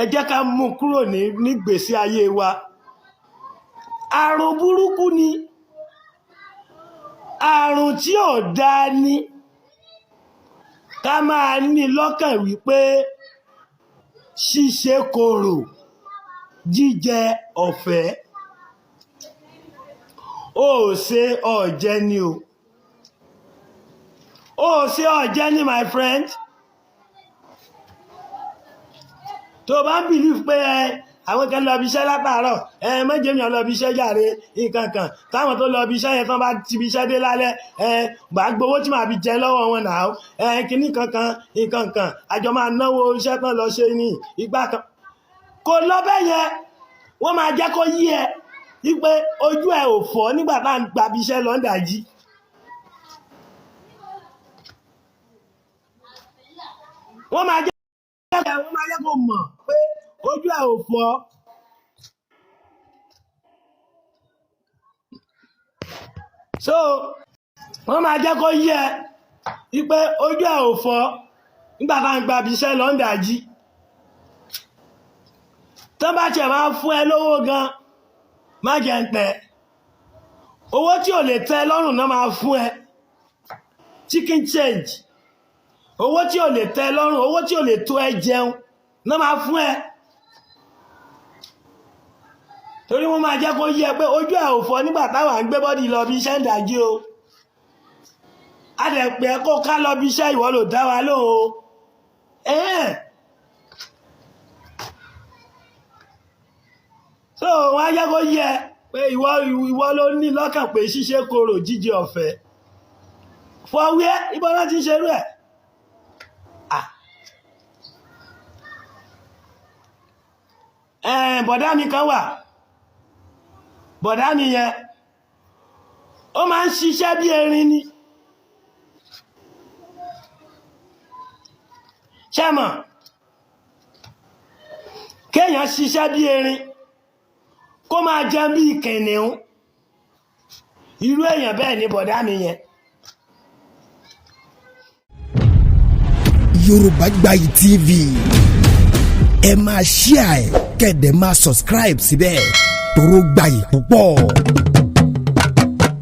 Ẹ jẹ́ ká mú kúrò ní nígbèésí ayé wa. Àrùn burúkú ni, àrùn tí ò dáa ni ká máa ní lọ́kàn wípé ṣíṣe korò, jíjẹ ọ̀fẹ́. Ó ṣe ọ̀jẹ́ ni o, ó ṣe ọ̀jẹ́ ni, my friend. Tó bá ń believe pé ẹ àwọn kan lọ bí iṣẹ́ látàárọ̀, ẹ mọ́jẹ́ mi lọ bí iṣẹ́ jàre, nǹkan kan táwọn tó lọ bí iṣẹ́ yẹn tán bá ti bí iṣẹ́ dé lálẹ́, ẹ gbà gbowó tí màá fi jẹ lọ́wọ́ wọn náà, ẹ kíní kankan nǹkan kan, àjọ máa náwó iṣẹ́ tán lọ ṣe ní ìgbà kan. Kò lọ bẹ́ẹ̀ yẹn. Wọ́n máa jẹ́ kó yí ẹ wípé ojú ẹ ò fọ́ nígbà tá à ń gba bí iṣẹ́ lọ́ndàjí. Wọ́n máa jẹ́ kó mọ̀ pé ojú ẹ ò fọ́. So wọ́n máa jẹ́ kó yí ẹ wípé ojú ẹ ò fọ́ nígbà tá à ń gba bí iṣẹ́ lọ́ndàjí. Tó bá tiẹ̀ máa fún ẹ lówó gan, má jẹ́ ń tẹ̀ owó tí ò lè tẹ́ lọ́rùn náà máa fún ẹ, chicken change, owó tí ò lè tẹ́ lọ́rùn, owó tí ò lè tó ẹ jẹun náà máa fún ẹ, torí wọ́n máa jẹ́ kó yí ẹ pé ojú ẹ ò fọ́ nígbà táwa ń gbé body lọ bí iṣẹ́ ń dájí o. A dẹ̀ pé kó ká lọ bí iṣẹ́, ìwọ ló dá wa lóhùn o. So wọ́n á jẹ́ kó yí ẹ pé ìwọ ló ní lọ́kàn pé ṣíṣe korò, jíjẹ ọ̀fẹ́. Fọwí ẹ ibo náà ti ń ṣerú ẹ̀. Bọ̀dá mi kan wà, bọ̀dá mi yẹn ó máa ń ṣiṣẹ́ bí erin ni. Ṣé mọ̀ kéèyàn ṣiṣẹ́ bí erin kó máa jẹun bí kìnìún? Irú èèyàn bẹ́ẹ̀ ni bọ̀dá mi yẹn. Yorùbá Gbayì TV, ẹ máa share ẹ, kẹ́ẹ̀dẹ̀ máa subscribe síbẹ̀, toró gbayì púpọ̀.